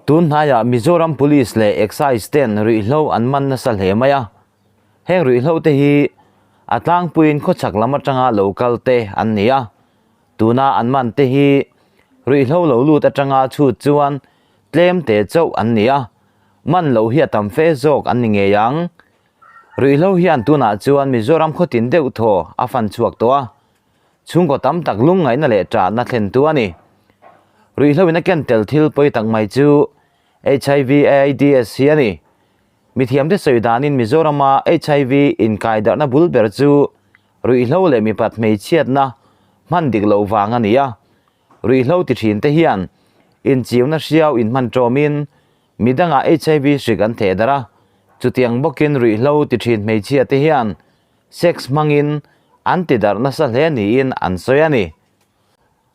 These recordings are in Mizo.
Tun hnaiah Mizoram Police leh Excise ten ruihhlo an man nasa hle mai a. Heng ruihhlo te hi a tlangpuiin khawchhak lam atanga lo kal te an ni a. Tuna an man te hi ruihhlo lo lut atanga chhut chuan tlem te chauh an ni a, man loh hi a tam fe zawk an ni ngei ang. Ruihhlo hian tunah chuan Mizoram khawtin deuh thaw a fan chhuak tawh a, chhungkaw tam tak lungngaihna leh ṭahna thlentu a ni. Ruihhlo in a ken tel thil pawi tak mai chu HIV AIDS hi a ni. Mithiamte sawi danin Mizorama HIV inkaidarhna bul ber chu ruihhlo leh mipat hmeichhiatna hman dik loh vang a ni a. Ruihhlo ti thin te hian inchiuna hriau inhman ṭawmin midangah HIV hrik an theh darh a, chutiang bawkin ruihhlo ti thin hmeichhia te hian sex hmangin an ti darh nasa hle niin an sawi a ni.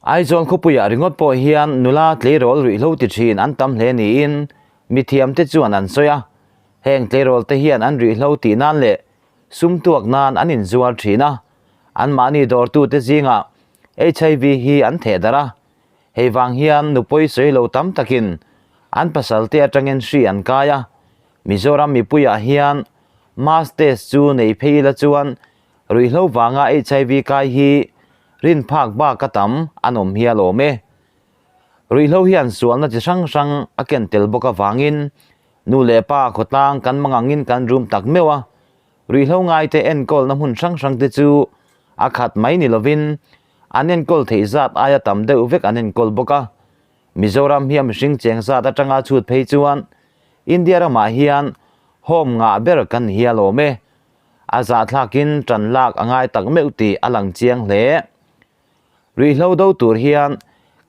Aizawl khawpuiah ringawt pawh hian nula tleirawl ruihhlo ti thin an tam hle niin mithiamte chuan an sawi a, heng tleirawl te hian an ruihhlo tih nan leh sum tuak nan an inzuar thin a, anmahni dawrtute zingah HIV hi an theh darh a, hei vang hian nupawi sawi lo tam takin an pasalte atangin hri an kai a, Mizoram mipuiah hian mass test chu nei phei ila chuan ruihhlo vanga HIV kai hi rin phak bak a tam an awm hial awm e. Ruihhlo hian sualna chi hrang hrang a ken tel bawk avangin nu leh pa khawtlang kan mangangin kan rum tak meuh a, ruihhlo ngaite enkawlna hmun hrang hrang te chu a khat mai ni lovin an enkawl theih zat aia tam deuh vek an enkawl bawk a. Mizoram hi a mihring cheng zat atanga chhut phei chuan India ramah hian home ngah ber kan ni hial awm e. A zahthlakin tan lak a ngai tak meuh tih a lang chiang hle. Ruihhlo do tur hian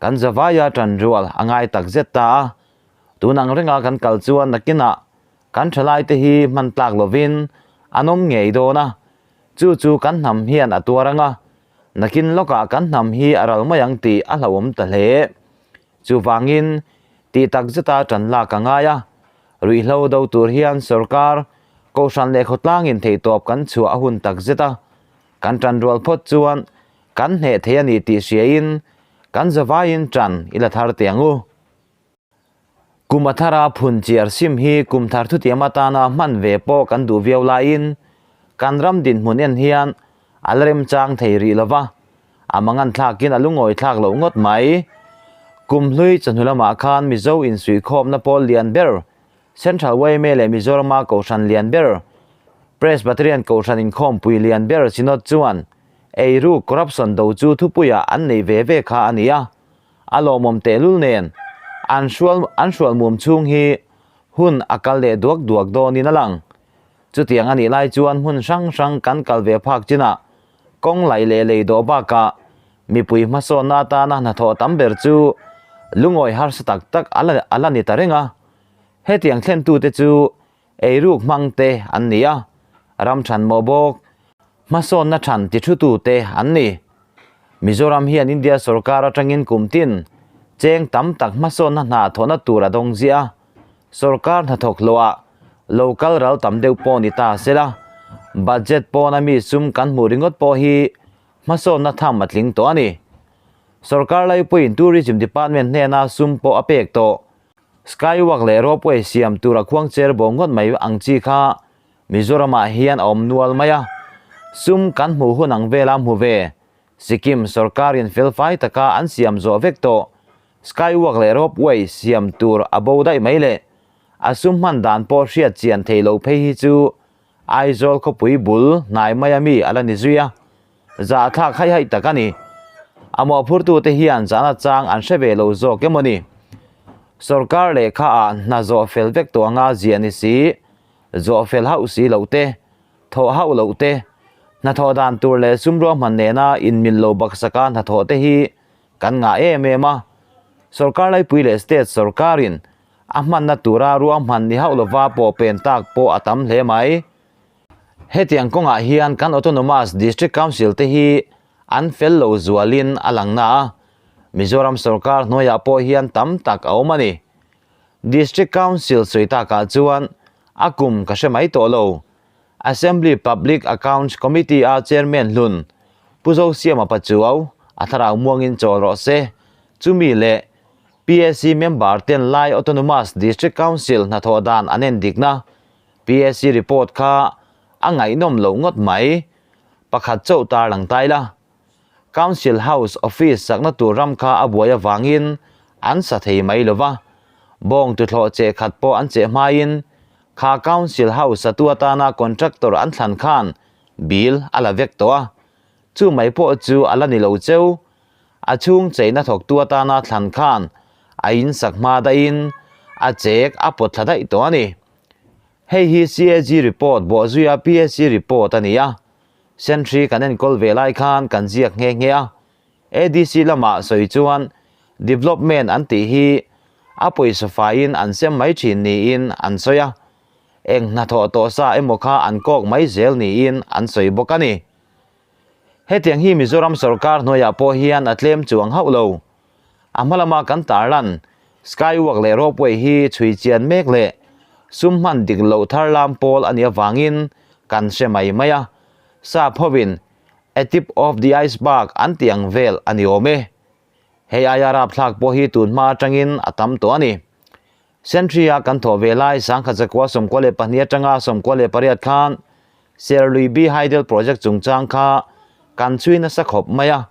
kan zavaia tan rual a ngai tak zet ta a, tun ang renga kan kal chuan nakinah kan thalaite hi hman tlak lovin an awm ngei dawn a, chu chu kan hnam hian a tuar ang a, nakin lawkah kan hnam hi a ral mai ang tih a hlauhawm ta hle. Chuvangin, tih tak zeta tan lak a ngai a, ruihhlo do tur hian sorkar, kohhran leh khawtlangin theihtawp kan chhuah a hun tak zet a, kan tan rual phawt chuan kan hneh thei a ni tih hriain kan zavaiin tan i la thar teh ang u. Kum a thara phun chiar sim hi kum thar thutiam atana hman ve pawh kan duh viau laiin kan ram dinhmun en hian a la remchang thei rih lo va, a mangan thlakin a lungawi thlak loh ngawt mai. Kum hlui chawhnu lamah khan Mizo insuihkhawmna pawl lian ber Central yma leh Mizorama Kohhran lian ber Presbyterian Kohhran inkhawmpui lian ber Synod chuan eiruk corruption do chu thupuiah an nei ve ve kha a ni a, a lawmawm tehlul nen an hrual an hrualmum chhung hi hun a kal leh duak duak dawnin a lang. Chutiang a nih lai chuan hmun hrang hrang kan kal ve phak chinah kawng laih leh lei dawh bakah mipui hmasawnna atana hnathawh tam ber chu lungawi harsa tak tak a la a la ni ta reng a. Hetiang thlentute chu eiruk hmangte an ni a, ram than mawh bawk hmasawnna than ti thutute an ni. Mizoram hian India sorkar atangin kum tin cheng tam tak hmasawnna hna thawhna tur a dawng ziah a, sorkar hnathawk hlawhah lo kal ral tam deuh pawh ni ta sela, budget pawna mi sum kan hmuh ringawt pawh hi hmasawnna tham a tling tawh a ni. Sorkar laipuiin Tourism Department hnena sum pawh a pek tawh. Skywalk leh ropeway siam tur a khuang cher bo ngawt mai ang chi kha Mizoramah hian a awm nual mai a, sum kan hmuh hun ang vela hmu ve. Sikkim sorkarin felfai taka an siam zawh vek tawh. Skywalk leh ropeway siam tur a bo daih mai le. A sum hman dan pawh hriat chian thei lo phei hi chu Aizawl khawpui bul hnai maia mi a la ni zui a, zahthlak haih haih tak a ni. A mawhphurtute hian zahna chang an hre ve lo zawk emaw ni? Sorkar lehkha ah hna zawh fel vek tawh anga ziah ni si, zawh fel hauh si loh te, thawh hauh loh te, hnathawh dan tur leh sum ruahman nena inmil lo baksaka hnathawh te hi kan ngah em em a. Sorkar laipui leh state sorkarin a hmanna tura ruahman ni hauh lova pawh pen tak pawh a tam hle mai. Hetiang kawngah hian kan Autonomous District Council te hi an fel lo zualin a lang na a, Mizoram sorkar hnuaiah pawh hian tam tak a awm a ni. District Council sawi takah chuan a kum ka hre mai tawh lo. Assembly Public Accounts Committee-a Chairman hlun Pu Zosiama Pachuau a thlarau muangin chawl rawh se. Chumi leh. PAC member ten Lai Autonomous District Council hnathawh dan an endikna PAC report kha a ngaihnawm loh ngawt mai. Pakhat chauh tarlang ta ila. Council House office sakna tur ram kha a buai avangin an sa thei mai lo va, bawng tuthlawh cheh khat pawh an cheh hmain kha Council House satu atana contractor an thlan khan bill a la vek tawh a, chu mai pawh chu a la ni lo cheu. A chhung cheina thawktu atana thlan khan a insak hma daihin a chek a pawt thla daih tawh a ni. Hei hi CAG report bawhzuia PAC report a ni a, Sentry kan enkawl ve lai khan kan ziak nghe nghe a, ADC lamah sawi chuan development an tih hi a pawisa faiin an sem mai thin niin an sawi a, eng hnathawh tawh sa emaw kha an kawk mai zel niin an sawi bawk a ni. Hetiang hi Mizoram sorkar hnuaiah pawh hian a tlem chuang hauh lo. A hma lama kan tarlan Skywalk leh Ropeway hi chhui chian mek leh sum hman dik loh thar lam pawl a nih avangin kan hre mai mai a, sap hovin a tip of the iceberg an tih ang vel a ni awm e. Hei aia rapthlak pawh hi tun hma atangin a tam tawh a ni. Sentry-a kan thawh ve lai Sangkhat zakua 92 atanga 98 khan Serlui B Hydel Project chungchang kha kan chhui nasa khawp mai a.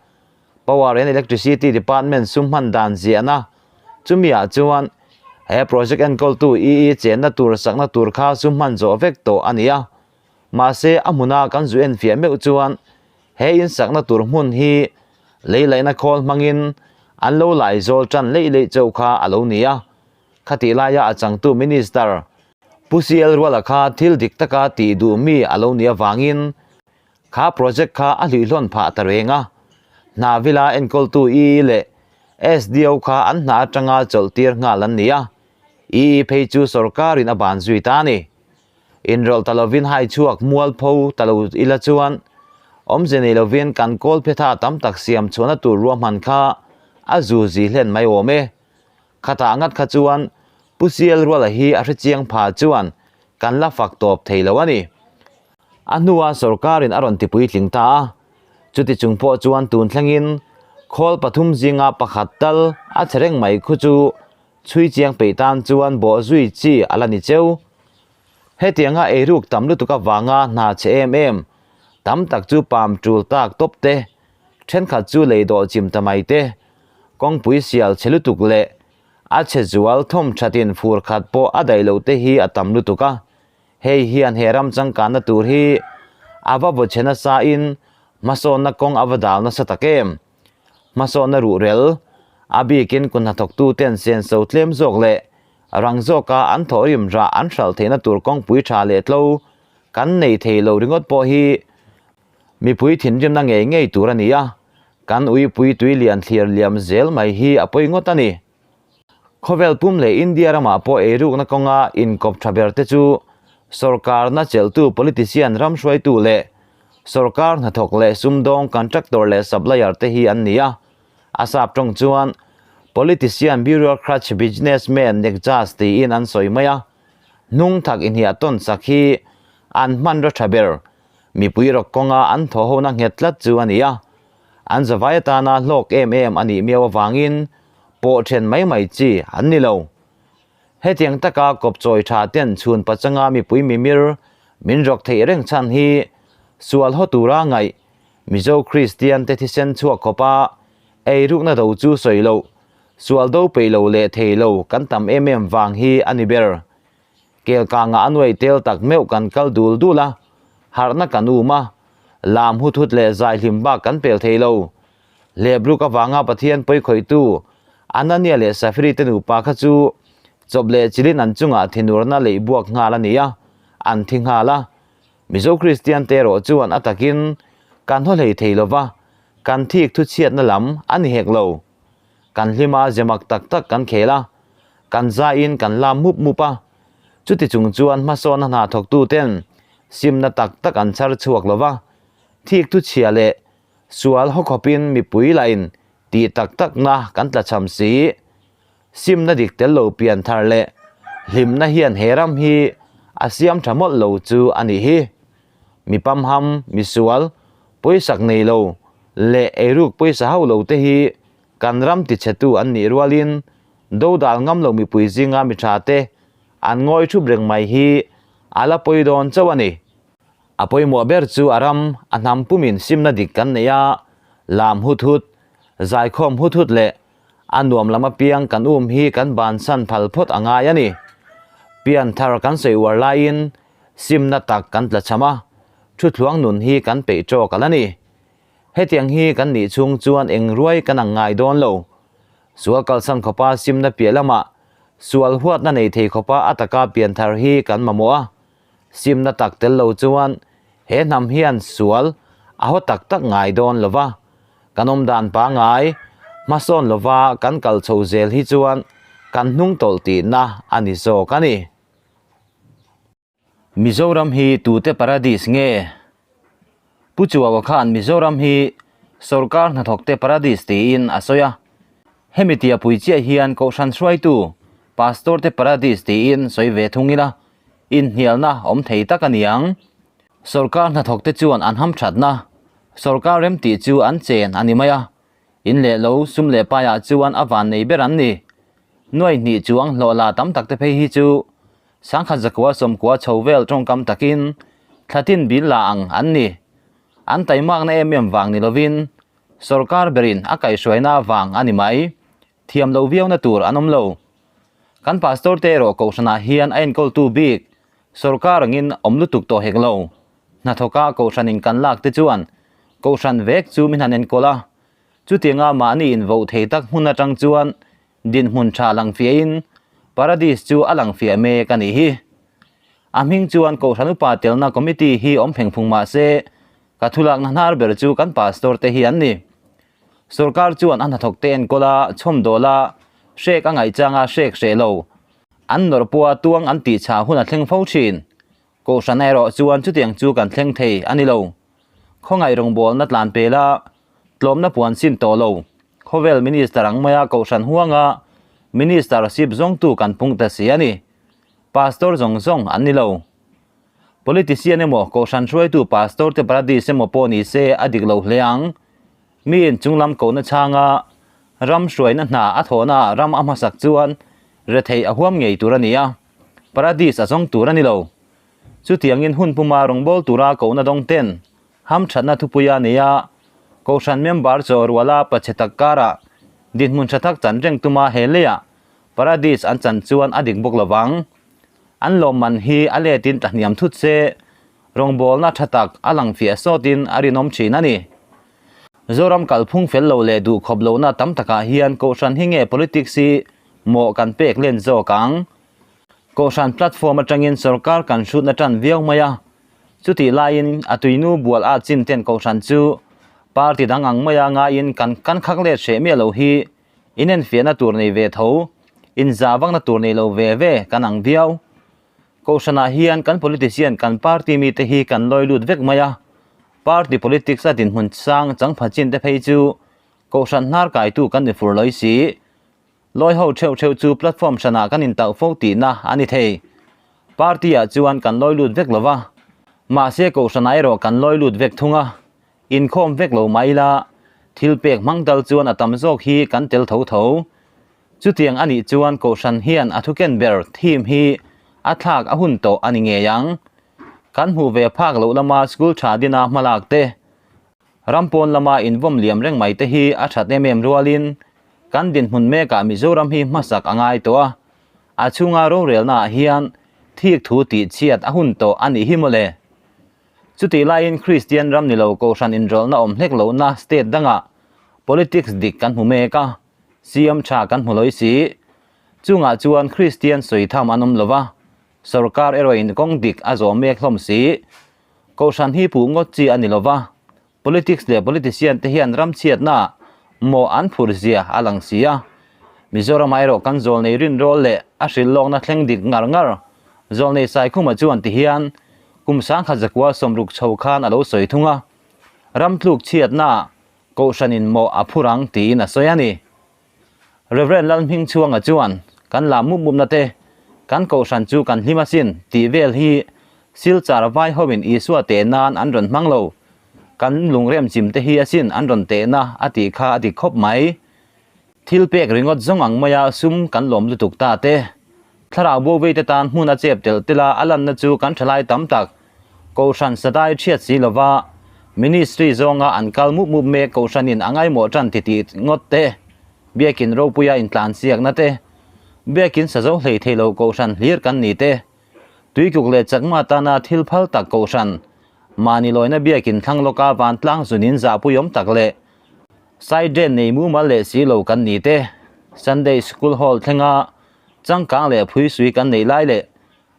Power and Electricity Department sum hman dan ziahna chumi ah chuan he project enkawltu EE chenna tur sakna tur kha sum hman zawh vek tawh a ni a. Mahse a hmuna kan zu enfiah meuh chuan he in sakna tur hmun hi lei laihna khawl hmangin an lo lai zawl tan leih leih chauh kha a lo ni a. Khatih laia a changtu Minister Pu CL Ruala kha thil dik taka tih duh mi a lo nih avangin Kha project kha a hluihlawn phah ta reng a, hna vila enkawltu EE leh SDO kha an hna atanga chawlh tir nghal an ni a, EE phei chu sorkarin a ban zui ta a ni. Inrawlh ta lovin hai chhuak mualpho ta lo ila chuan awmze nei lovin kan kawl phetha tam tak siam chhuahna tur ruahman kha a zu zi hlen mai awm e. Khatah ngat kha chuan Pu CL Ruala hi a hrechiang pha chuan kan la fak tawp thei lo a ni. A hnua sorkarin a rawn tipuitling ta a, chuti chung pawh chuan tun thlengin khawl pathum zinga pakhat tal a chhe reng mai khu chu chhui chiang peih tan chuan bawh zui chi a la ni cheu. Hetianga eiruk tam lutuk avanga hna chhe em em tam tak chu pam tul tak tawp te, thenkhat chu lei dawh chim ta mai te, kawngpui sial chhe lutuk leh a chhe zual thawm thatin fur khat pawh a daih loh te hi a tam lutuk a. Hei hian he ram changkanna tur hi a va vaw chhe nasa in hmasawnna kawng a va dal nasa tak em? Hmasawnna ruhrel, a bikin kun hnathawktu ten senso tlem zawk leh rang zawka an thawhrim rah an hralh theihna tur kawngpui tha leh tlo kan nei thei lo ringawt pawh hi mipui thinrimna ngei ngei tur a ni a, kan uipui tui lian thlir liam zel mai hi a pawi ngawt a ni. Khawvel pum leh India ramah pawh eirukna kawnga inkawp tha ber te chu sorkarna chelhtu politician ram hruaitu leh sorkar hnathawk leh sumdawng contractor leh supplier te hi an ni a. A sap tawng chuan politician bureaucrats businessmen nexus tiin an sawi mai a. Hnung thak inhiah tawn sak hi an hmanraw tha ber mipui rawk kawnga an thawhhona nghet tlat chu a ni a. An zavai atana hlawk em em a nih miau avangin pawh then mai mai chi an ni lo. Hetiang taka kawpchawi tha ten chhun pachanga mipui mimir min rawk theih reng chhan hi sual haw tura ngaih Mizo Kristian te thisen chhuak khawpa eirukna do chu sawi loh, sual do peih lo leh thei lo kan tam em em vang hi a ni ber. Kelkangah a nuai tel tak meuh kan kal dul dul a, harhna kan um a, lam hut hut leh zai hlim bak kan pel thei lo. Hlebruk avanga Pathian pawi khawihtu Anania leh Safiri te nupa kha chu chawp leh chilin an chungah thinurna leih buak nghal a ni a, an thi nghal a. Mizo Kristian te erawh chuan a takin kan haw hlei thei lova, kan thik thuchhiatna lam a ni hek lo. Kan hlima zemak tak tak kan khel a, kan zaiin kan lam mup mup a. Chuti chung chuan hmasawna hna thawktu ten simna tak tak an chhar chhuak lova, thik thuchhia leh Sual haw khawpin mipui lain tih tak takna kan tla cham si. Simna dik tel lo pian thar leh hlimna hian he ram hi a siam tha mawlh lo chu a nih hi. Mi pamham, mi sual, pawisak nei lo leh eiruk pawisa hauh lo te hi kan ram tichhetu an nih rualin Dodal ngam lo mipui zinga mi tha te an ngawi thup reng mai hi a la pawi dawn chauh a ni. A pawimawh ber chu a ram, a hnam pumin simna dik kan nei a, lam hut hut, zaikhawm hut hut leh a nuam lam apiang kan um hi kan bansan phal phawt a ngai a ni. Pianthar kan sawi uar laiin simna tak kan tla cham a, thuthluang nun hi kan peih tawk a la ni. Hetiang hi kan nih chhung chuan eng ruai kan ang ngai dawn lo. Sual kalsan khawpa simna piah lamah sual huatna nei thei khawpa a taka pianthar hi kan mamawh a. Simna tak tel lo chuan he hnam hian sual a haw tak tak ngai dawn lo va. Kan awm dan pangai hmasawn lova kan kal chho zel hi chuan kan hnung tawlh tihna a ni zawk a ni. Mizoram hi tute paradis nge? Pu Chuaua khan Mizoram hi sorkar hnathawkte paradis tiin a sawi a. Hemi tia pui chiah hian Kohhran hruaitu Pastor te paradis tiin sawi ve thung ila, inhnialna awm thei tak a ni ang. Sorkar hnathawkte chuan an hamthatna, sorkar remtih chu an chen a ni mai a. In leh lo sum leh paiah chuan a van nei ber an ni. Nuai hnih chuang hlawh la tam tak te phei hi chu sangkhat zakua sawmkua chho vel tawngkam takin thlatin bil la ang an ni. An taimakna em em vang ni lovin sorkar berin a kaihhruaina vang a ni mai. Thiam loh viauna tur an awm lo. Kan pastor te erawh kohhranah hian a enkawltu bik sorkar angin awm lutuk tawh hek lo. Hnathawka kohhranin kan lak te chuan kohhran vek chu min han enkawl a, chutianga mahni invoh thei tak hmun atang chuan dinhmun tha lang fiahin Paradis chu a lang fiah mek a nih hi. A hming chuan kohhran upa telna committee hi awm pheng phung mah se ka thulakna hnar ber chu kan pastor te hi an ni. Sorkar chuan a hnathawk te enkawl a, chhawmdawl a, hrek a ngaihchang a hrek hreh lo. An nawrh pawha tuang an tihchah hun a thleng fo thin. Kohhran erawh chuan chutiang chu kan thleng thei a ni lo. Khawngaih rawngbawlna tlan pel a, tlawmna puan sin tawh lo. Khawvel Minister ang maia Kohhran huanga Minister sip zawngtu kan pung ta si a ni. Pastor zawng zawng an ni lo. Politician emaw Kohhran hruaitu Pastor te paradis emaw pawh ni se a dik lo hle ang. Miin chunglam kohna chhanga ram hruaina hna a thawhna ram a hmasak chuan rethei a huam ngei tur a ni a. Paradis a zawng tur a ni lo. Chutiangin hun puma rawngbâwl tura kohna dawng ten hamthatna thupui a nei a, Kohhran member chaw ruala pachhe tak karah dinhmun tha tak chan reng tuma he leiah Paradis an chan chuan a dik bawk lo vang. An lawmman hi a letin tlahniam thut se, rawngbâwlna tha tak a lang fiah sawtin a rinawm thin a ni. Zoram kalphung fel lo leh duhkhawp lohna tam takah hian Kohhran hi nge politics hi mawh kan pek len zawk ang? Kohhran platform atangin sorkar kan hrutna tan viau mai a, chutih laiin a tuinu bual at chin ten Kohhran chu party dang ang maia ngaiin kan kan khak let hreh miah lo hi inenfiahna tur nei ve tho, inzah vakna tur nei lo ve ve kan ang viau. Kohhranah hian kan politician kan party mite hi kan lawi lut vek mai a, party politics a dinhmun sang changpha chin te phei chu Kohhran hnar kaitu kan ni fur lawi si. Lawi ho theuh theuh chu platform hranah kan intauh fo tihna a ni thei. Party ah chuan kan lawi lut vek lo va, mahse Kohhranah erawh kan lawi lut vek thung a, inkhawm vek lo mai ila thil pek hmang dal chuan a tam zawk hi kan tel tho tho. Chutiang a nih chuan Kohhran hian a thuken ber theme hi a thlak a hun tawh a ni ngei ang. Kan hmuh ve phak loh lama school tha dina hmalak te, Ram pawn lama invawm liam reng mai te hi a that em em rualin kan dinhmun mekah Mizoram hi hmasak a ngai tawh a, a chhunga rorelna ah hian thik thu tih chhiat a hun tawh a nih hi mawle. Chutih laiin Kristian ram ni lo Kohhran inrawlhna awm hlek lohna state dangah politics dik kan hmu mek a, CM tha kan hmu lawi si. Chungah chuan Kristian sawi tham an awm lova, sorkar erawhin kawng dik a zawm mek hlawm si. Kohhran hi puh ngawt chi a ni lova, politics leh politician te hian ram chhiatna mawh an phur zia a lang si a. Mizoramah erawh kan zawlnei rinrawl leh a hrilhlawkna thleng dik ngar ngar zawlnei Saikhuma chuan ti hian kum sangkhat zakua sawmruk chho khan a lo sawi thung a, ram tluk chhiatna Kohhranin mawh a phur ang tiin a sawi a ni. Rev. Lalhmingchhuanga chuan, Kan la mup mupna te, kan kohhran chu kan hlim asin tih vel hi Silchar vai hoin Isua teh nan an rawn hmang lo. Kan lungrem chim te hi asin an rawn tehna a tih kha a dik khawp mai. Thil pek ringawt zawng ang maia sum kan lawm lutuk ta te. Thlarau bo veite tan hmun a chep telh telh a, a lanna chu kan thalai tam tak. Kohhran sadai thiat si lova Ministry zawnga an kal mup mup mek Kohhranin a ngaimawh tan ti tih ngawt te, Biakin ropuia intlansiakna te, Biakin sazo hlei thei lo Kohhran hlir kan ni te, Tuikuk leh Chakma tana thil phal tak Kohhran, mahni lawina Biakin thlang lawka vantlang zunin zahpuiawm tak leh Side drain nei mumal leh si lo kan ni te, Sunday School Hall thlenga changkang leh phuisui kan neih lai leh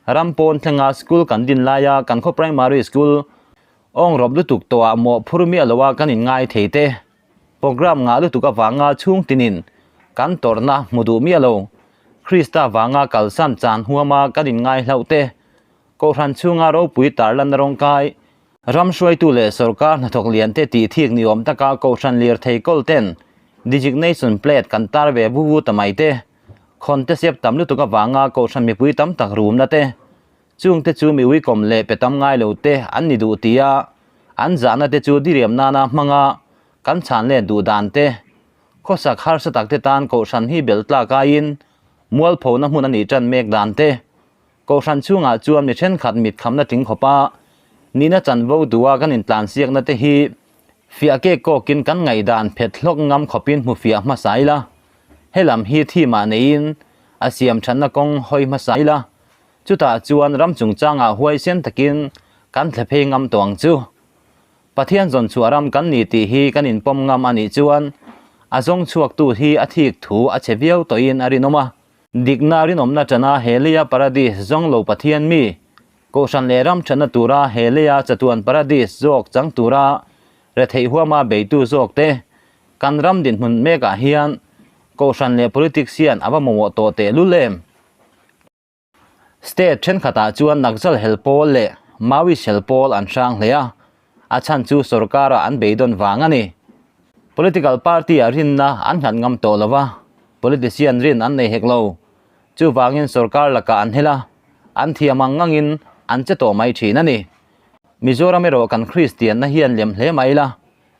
ram pawn thlenga school kan din laia kan khaw primary school awng rawp lutuk tawhah mawh phur miah loa kan inngai thei te, program ngah lutuk avanga chhung tinin kan tawrhna hmu duh miah lo, Krista vanga kalsan chan huama kan inngai hlauh te, Kohhran chhunga ropui tarlanna rawngkai, ram hruaitu leh sorkar hnathawk liante tih thik ni awm taka Kohhran lirthei kawl ten designation plate kan tar ve vu vu ta mai te, khawn te siap tam lutuk avanga Kohhran mipui tam tak rumna te, chung te chu mi uikawm leh pe tam ngai lo te an ni duh tia an zahna te chu diriam nana hmanga kan chhan let duh dan te, khawsak harsa tak te tan Kohhran hi bel tlak aiin mualphona hmun a nih tan mek dan te. Kohhran chhungah chuan mi thenkhat mit khamna tling khawpa nihna chanvo duha kan intlansiakna te hi fiah kek kawkin kan ngaihdan phet hlawk ngam khawpin hmu fiah hmasa ila, helam hi thi mah neiin a siam thatna kawng hawi hmasa ila, chutah chuan ram chungchangah huaisen takin kan thle phei ngam tawh ang chu. Pathian zawn chhuah ram kan ni tih hi kan inpawm ngam a nih chuan a zawng chhuaktu hi a thik thu a chhe viau tawhin a rinawm a. Dikna rinawmna tana he leia paradis zawng lo Pathian mi, Kohhran leh ram thatna tura he leia chatuan paradis zawk chang tura retheih huama beitu zawk te, kan ram dinhmun mekah hian Kohhran leh politics hian a va mamawh tawh tehlul em? State thenkhatah chuan Naxal hel pawl leh Maoist hel pawl an hrang hle a, a chhan chu sorkara an beidawn vang a ni. Political party-ah rinna an nghat ngam tawh lo va, politician rin an nei hek lo. Chuvangin sorkar lakah an hel a, an thiam ang angin an che tawh mai thin a ni. Mizoram erawh kan Kristianna hian lem hle mai la,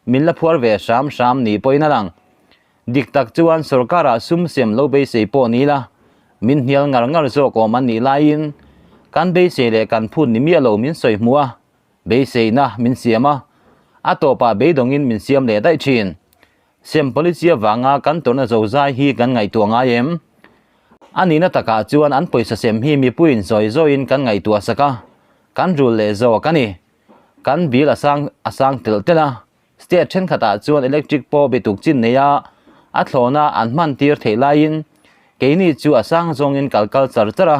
min la phuar ve hram hram ni pawhin a lang. Dik tak chuan sorkarah sum sem lo beisei pawh ni la, min hnial ngar ngar zawk awm an nih laiin kan beisei leh kan phut ni miah lo min sawi hmuh a, beiseina min siam a, a tawpah beidawngin min siam leh daih thin. Sem policy avanga kan tawrhna zozai hi kan ngaihtuah ngai em? A nihna takah chuan an pawisa sem hi mipuiin zawi zawiin kan ngaihtuah sak a, kan rul leh zawk a ni. Kan bill a sang a sang telh telh a, State thenkhatah chuan electric pawh bituk chin neia a thlawna an hman tir theih laiin keini chu a sang zawngin kal kal char char a,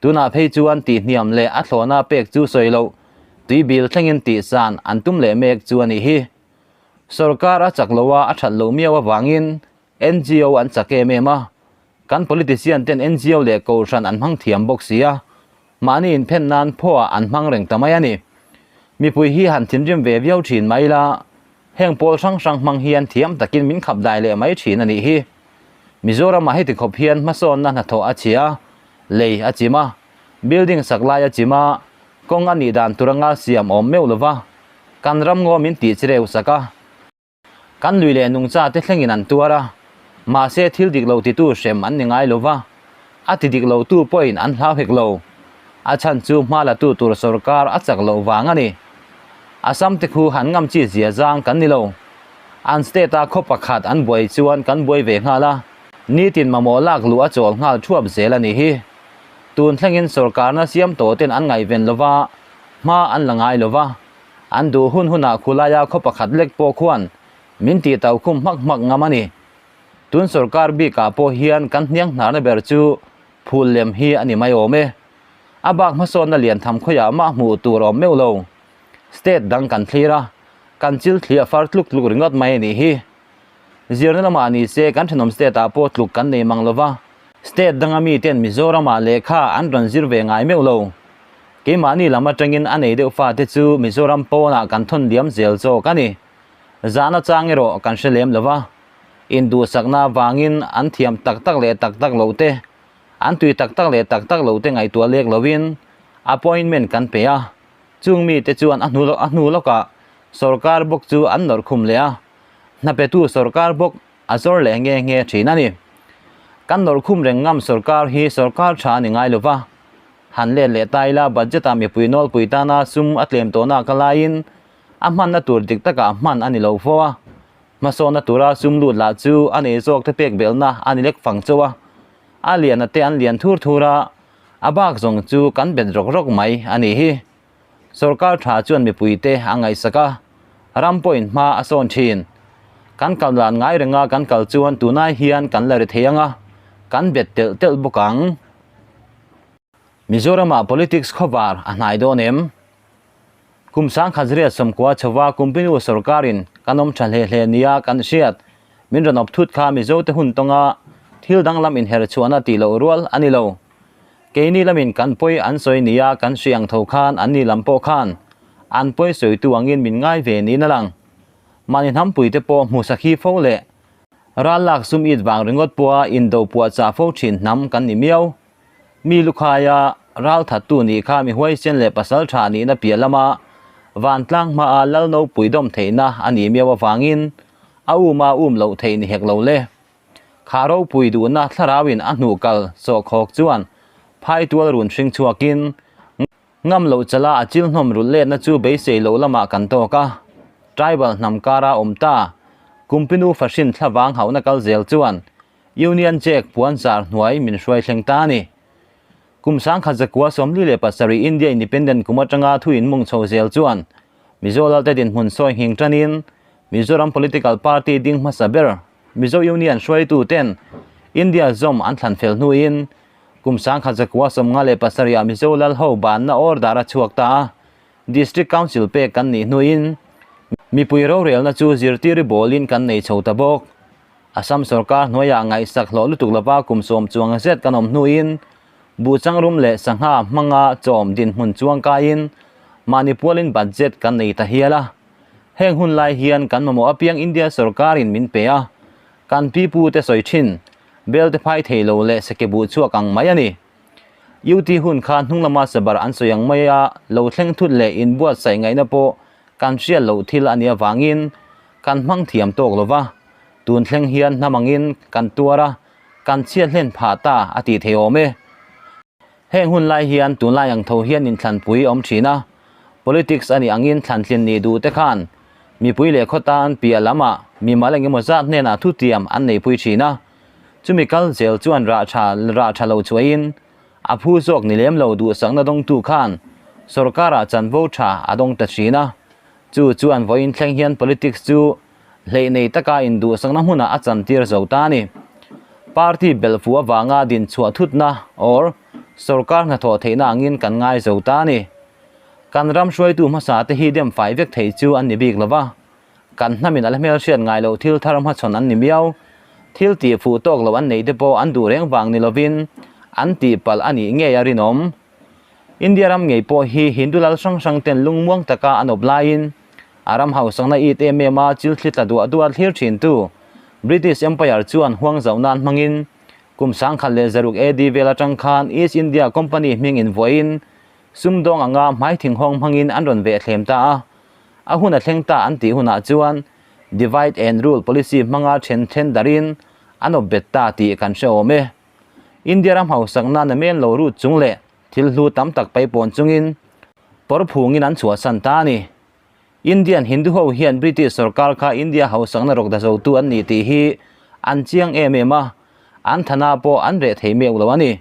tunah phei chuan tihhniam leh a thlawna pek chu sawi loh tui bil thlengin tihsan an tum leh mek chu a nih hi. Sorkar a chak loh a, a that loh miau avangin NGO an chak em em a, kan politician ten NGO leh kohhran an hmang thiam bawk si a, Mahni inphen nan phuah an hmang reng ta mai a ni. Mipui hi han thinrim ve viau thin mai ila, heng pawl hrang hrang hmang hian thiam takin min khap dai leh mai thin a nih hi. Mizoramah heti khawp hian hmasawnna hnathawh a chhia, lei a chim a, building sak lai a chim a, kawng a nih dan tur anga siam awm meuh lova, kan ram ngaw min tih chireu sak a. Kan lui leh nungcha te thlengin an tuar a, mahse thil dik lo titu hrem an ni ngai lo va, a ti dik lo tu pawhin an hlau hek lo. A chhan chu hma la tu tur sorkar a chak loh vang a ni. Assam te khu han ngam chi zia zang kan ni lo. An state a khaw pakhat an buai chuan kan buai ve nghal a, nitin mamawh lak luh a chawl nghal thuap zel a nih hi. Tun thlengin sorkarna siam tawh ten an ngaihven lo va, hma an la ngai lo va. An duh hun hunah khulaia khaw pakhat lek pawh khuan min tih tau khum hmak hmak ngam a ni. Tun sorkar bikah pawh hian kan hniang hnarna ber chu phul lem hi a ni mai awm e. A bak hmasawnna lian tham khawiah mah hmuh tur awm meuh lo. State dang kan thlir a, kan chil thli a far tluk tluk ringawt mai a nih hi. Zirna lamah ni se kan thenawm state ah pawh tluk kan nei mang lova, state danga miten Mizoramah lehkha an rawn zir ve ngai meuh lo. Keimahni lam atangin a nei deuh fate chu Mizoram pawnah kan thawn liam zel zawk a ni. Zahna chang erawh kan hre lem lova, induhsakna avangin an thiam tak tak leh tak tak loh te, an tui tak tak leh tak tak loh te ngaihtuah lek lovin appointment kan pe a, chung mite chuan a hnu a hnu lawkah sorkar bawk chu an nawrh khum leh a, hna petu sorkar bawk. a zawr leh nge nge thin a ni. Kan nawrkhum reng ngam sorkar hi sorkar tha a ni ngai lova. Han let leh ta ila budget ah mipui nawlpui tana sum a tlem tawhna ka laiin a hmanna tur dik takah hman a ni lo fo a. Hmasawnna tura sum lut lah chu a nei zawk te pek belhna a ni lek fang chauh a. A liana te an lian thur thur a, a bak zawng chu kan bet rawk rawk mai a nih hi. Sorkar tha chuan mipuite a ngaihsak a, ram pawhin hma a sawn thin. Kan kal dan ngai renga kan kal chuan tunai hian kan la ri thei ang a, kan bet telh telh bawk ang. Mizoramah politics khawvar a hnai dawn em? Kum sangkhat riat sawmkua chhova Kumpinu sorkarin kan awm tha hle hle nia kan hriat. Min rawn awp thut kha Mizote hun tawnga thil danglam inher chhuahna tih loh rual a ni lo. Keini lamin kan pawi an sawi nia kan hri ang tho khan anni lam pawh khan an pawi sawitu angin min ngai ve niin a lang. Mahni hnampuite pawh hmu sakhi fo leh ral lak sum it vang ringawt pawha indo puahchah fo thin hnam kan ni miau. Mi lukhaia ral thattu nih kha mi huaisen leh pasal tha nihna piah lama vantlang hmaa lal nopui dawm theihna a nih miau avangin a uma um loh theih ni hek lo le. Kha ropui duhna thlarauin a hnuh kal sawhkhawk chuan phaitual run hring chhuakin Ngam loh chala a chil hnawm rulh letna chu beisei loh lamah kan tawk a, tribal hnam kara awm ta Kumpinu fahrin thlavang hauhna kal zel chuan Union Jack puan zar hnuai min hruai thleng ta a ni. Kum sangkhat zakua 47 India Independent kum atanga thu inmung chho zel chuan Mizo Lalte dinhmun sawi nghing tanin Mizoram political party ding hmasa ber Mizo Union hruaitu ten India zawm an thlan fel hnuin Kum sangkhat zakua 57 ah Mizo lal ho banna order a chhuak ta a, District Council pek kan nih hnuin mipui rorelna chu zirtiri bawlin kan nei chho ta bawk. Assam sorkar hnuaiah ngaihsak hlawh lutuk lova kum sawm chuang zet kan awm hnuin buhchangrum leh sangha hmanga chawm dinhmun chuang kaiin mahni pualin budget kan nei ta hial a. Heng hun lai hian kan mamawh apiang India sorkarin min pe a, kan pipu te sawi thin Belte phai thei lo leh seke buh chhuak ang mai a ni. UT hun kha hnung lama sabar an sawi ang mai a, lo thleng thut leh inbuatsaih ngaihna pawh kan hriat loh thil a nih avangin kan hmang thiam tawk lo va, tun thleng hian hnam angin kan tuar a, kan chhiat hlen phah ta a tih thei awm e. Heng hun lai hian tunlai ang tho hian inthlanpui a awm thin a, politics a nih angin thlantlin nih duh te khan mipui leh khawtan piah lamah mimal eng emaw zat hnenah thutiam an neipui thin a, chumi kal zel chuan rah tha rah tha lo chhuahin a phu zawk ni lem lo duhsakna dawngtu khan sorkarah chanvo tha a dawng ta thin a, chu chuan vawiin thleng hian politics chu Hleih nei taka induhsakna hmunah a chantir zo ta a ni. Party belhfu avanga dinchhuah thutna or sorkar hnathawh theihna angin kan ngai zo ta a ni. Kan ram hruaitu hmasa te hi dem fai vek thei chu an ni bik lo va, kan hnamin a la hmelhriat ngai loh thil thar hmachhawn an ni miau. Thil tih fuh tawk loh an neih te pawh an duh reng vang ni lovin an tihpalh a nih ngei a rinawm. India ram ngei pawh hi Hindu lal hrang hrang ten lungmuang taka an awp laiin a ram hausakna it em em a chil thli tla duah duah thlir thin tu British Empire chuan huang zauh nan hmangin kum 1100 AD vel atang khan East India Company hming invuahin sumdawng anga hmai thinghawng hmangin an rawn veh thlem ta a, a hun a thleng ta an tih hunah chuan Divide and Rule policy hmanga then then darin an awp bet ta tih kan hre awm e. India ram hausakna namen lo rut chung leh thil hlu tam tak paipawn chungin pawr phungin an chhuahsan ta a ni. Indian Hindu ho hian British sorkar kha India hausakna rawk dazotu an ni tih hi an chiang em em a, an thana pawh an reh thei meuh lo a ni.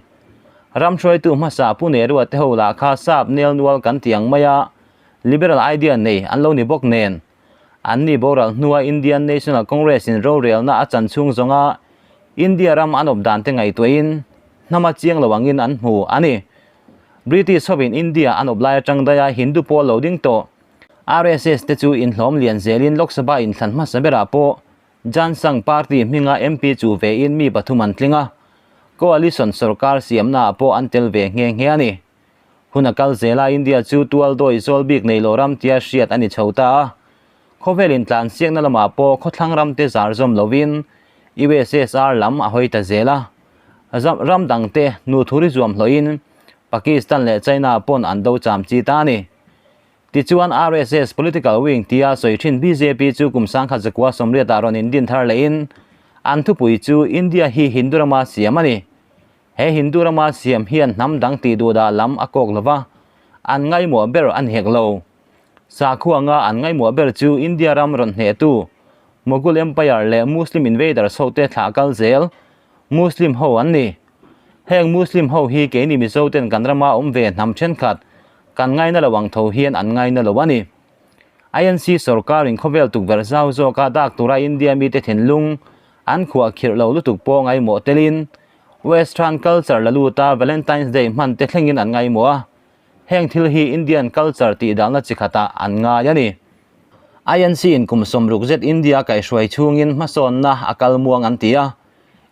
Ram hruaitu hmasa Pu Nehru-a te ho lah kha sap nel nual kan ti ang mai a, liberal idea nei an lo ni bawk nen. Anni boral hnua Indian National Congress in rorelna a chan chhung zawnga India ram an awp dan te ngaihtuahin hnama chiang lo angin an hmu a ni. British hovin India an awp lai atang daia Hindu pawl lo ding tawh RSS te chu inhlawm lian zelin Lok Sabha inthlan hmasa berah pawh Jan Sangh party hminga MP chu vein mi pathum an tling a, coalition sorkar siamnaah pawh an tel ve nghe nghe a ni. Hun a kal zela India chu tual dawi zawl bik nei lo ram tia hriat a ni chho ta a, khawvel intlansiakna lamah pawh khawthlang ramte zar zawm lovin USSR lam a hawi ta zel a, ram dangte nu thuri zuam hlawhin Pakistan leh China pawn an do cham chi ta a ni. Tichuan RSS political wing tia sawi thin bjp chu kum 1980 ah rawn indin thar lehin An thupui chu India hi Hindu rama siam a ni. He Hindu rama siam hian hnam dang tih duhdah lam a kawk lova, an ngaimawh ber a ni hek lo. Sakhuanga an ngaimawh ber chu India ram rawn hnehtu Mughal Empire leh Muslim invaders hote thlah kal zel Muslim ho an ni. Heng Muslim ho hi keini Mizo ten kan rama awm ve hnam thenkhat kan ngaina lo ang tho hian an ngaina lo a ni. INC sorkarin khawvel tukverh zau zawka dak tura India mite thinlung an khuah khirh lo lutuk pawh ngaimawh telin Western culture la luta Valentine's Day hman te thlengin an ngaimawh a, heng thil hi Indian culture tih dalna chi khatah an ngai a ni. INC in kum 60 zet India kaihhruai chhungin hmasawnna a kal muang an ti a,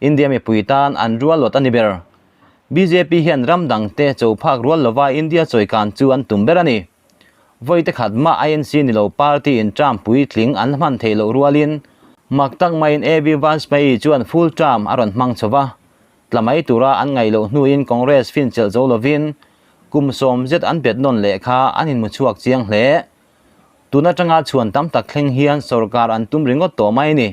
India mipui tan an rual lawt a ni ber. Bjp hian ram dangte cho phak rual lova India chawikan chu an tum ber a ni. Vawi khat mah INC ni lo party in term puitling an hman theih loh rualin mak tak maiin AB Vajpayee chuan full term a rawn hmang chho va. Tla mai tura an ngaih loh hnuin Congress fin chelh zo lovin kum 10 zet an bet nawn leh kha an inhmu chhuak chiang hle. Tun atanga chhuan tam tak thleng hian sorkar an tum ringawt tawh mai a ni.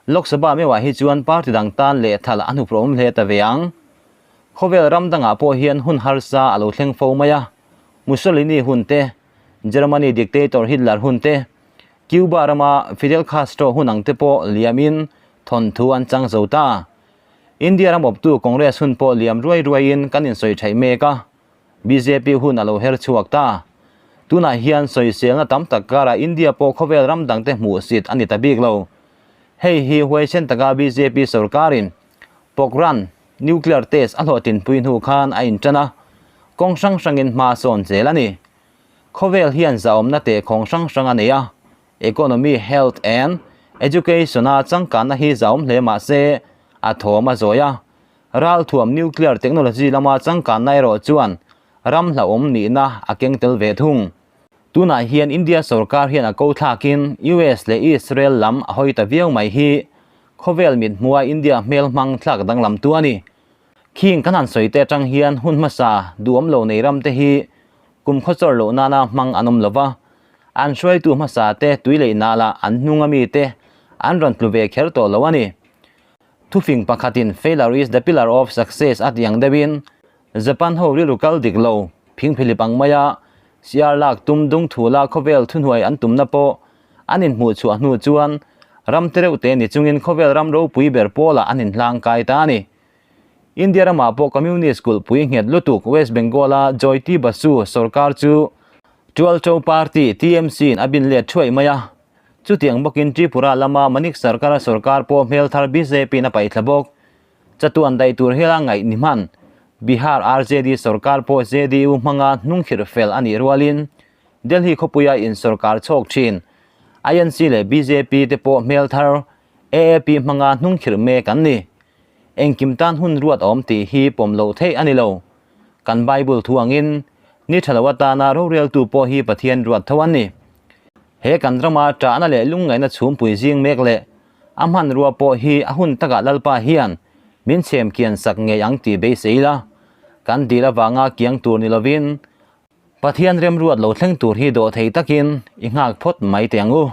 Lok Sabha meuhah hi chuan party dang tan leh thal a hnuphrawm hle ta ve ang. Khawvel ram dangah pawh hian hun harsa a lo thleng fo mai a. Mussolini hun te, Germany dictator Hitler hun te, Cuba rama Fidel Castro hun ang te pawh liamin thawnthu an chang zo ta. India ram awptu Congress hun pawh liam ruai ruaiin kan insawi theih mek a, bjp hun a lo her chhuak ta. Tunah hian sawiselna tam tak karah India pawh khawvel ram dangte hmuhsit a ni ta bik lo. Hei hi huaisen taka bjp sorkarin Pokhran Nuclear test a hlawhtlinpui hnu khan a inṭan a, kawng hrang hrangin hma sawn zel a ni. Khawvel hian zahawmna tehkhawng hrang hrang a nei a, economy, health and education-a changkanna hi zahawm hle mah se a thawm a zawi a. Ralthuam nuclear technology lama changkanna erawh chuan ram hlauhawm nihna a keng tel ve thung. Tunah hian India sorkar hian a ko thlakin US leh Israel lam a hawi ta viau mai hi khawvel mit hmua India hmel hmang thlak danglam tu a ni. Khing kan han sawi te atang hian hun hmasa duhawm lo nei ram te hi kum khawchawr loh nana hmang an awm lova, an hruaitu hmasa te tui leh nala an hnung ami te an rawn tlu ve kher tawh lo a ni. Thufing pakhatin failure is the pillar of success a tih ang deuhin Japan ho rilru kal dik lo, phingphilip ang maia siar lak tum dung thu la khawvel thuhnuai an tumna pawh an inhmuh chhuah hnu chuan ram te reuh te ni chungin khawvel ram ropui ber pawlah an inhlang kai ta a ni. India ramah pawh Communist kulhpui nghet lutuk West Bengal-a Jyoti Basu sorkar chu Tualto Party, TMC, in a bin let thuai mai a. Chutiang bawkin Tripura lama Manik Sarkar-a sorkar pawh hmel thar BJP-in a paihthla bawk. Chatuan daih tur hiala ngaih ni hman. Bihar RJD sorkar pawh JDU hmanga hnungkhirh fel a nih rualin Delhi khawpuia in sorkar chhawk thin. INC leh bjp te pawh hmel thar AAP hmanga hnungkhirh mek an ni. Engkim tan hun ruat awm tih hi pawm loh theih a ni lo. Kan Bible thu angin ni tha lo atana roreltu pawh hi Pathian ruat tho an ni. He kan rama tahna leh lungngaihna chhumpui zing mek leh A hmanrua pawh hi a hun takah Lalpa hian min chhem kian sak ngei ang tih beisei ila, kan dil avanga kiang tur ni lovin Pathian remruat lo thleng tur hi dawh thei takin i nghak phawt mai teh ang u.